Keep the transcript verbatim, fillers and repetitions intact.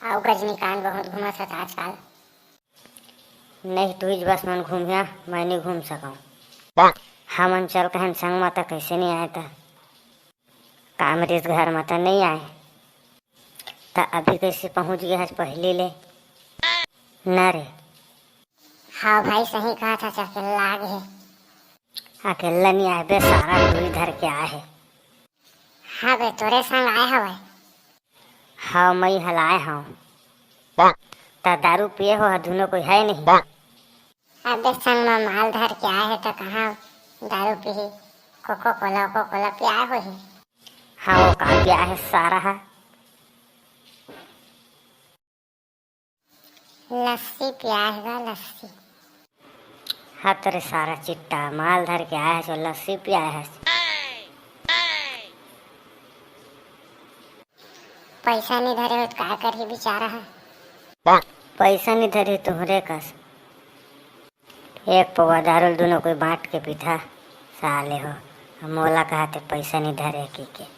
अउ रजनीकांत बहुत घूमत हस आजकल। नहीं, तुहिच बस मन घूमिया, मैं नहीं घूम सकंव। हमन चल कहेन संग म, त कइसे नहीं आए? त काम रिस घर म त नहीं आए, त अभी कइसे पहुंच गे हस पहिली ले? ना रे। हाँ भाई, सही कहत हस, अकेल्ला आ गे हे। अकेल्ला नहीं आए बे, सारा टूरी धर के आए हे। हाँ बे, तोरे संग आए हवय। हाँ, मई हलाए हंव। त दारू पिए हो ह, दुनों कोई है नहीं। अबे संग म माल धर के आए हे त कहाँ दारू पीही? कोको कोला, कोको कोला पियाए होही। हाँ, वो का पियाए हे सारा ह? लस्सी पियाए हे गा, लस्सी। हाँ, तोरे सारा चिट्टा माल धर के आए हे, जो लस्सी पियाए हे। पैसा नहीं धरे हो त का करही बिचारा ह? पैसा नहीं धरे तुहरे कस। एक पौवा दारू ल दुनों कोई बांट के पीथा, साले हो। अब मोला कहा ते पैसा नहीं धरे की के।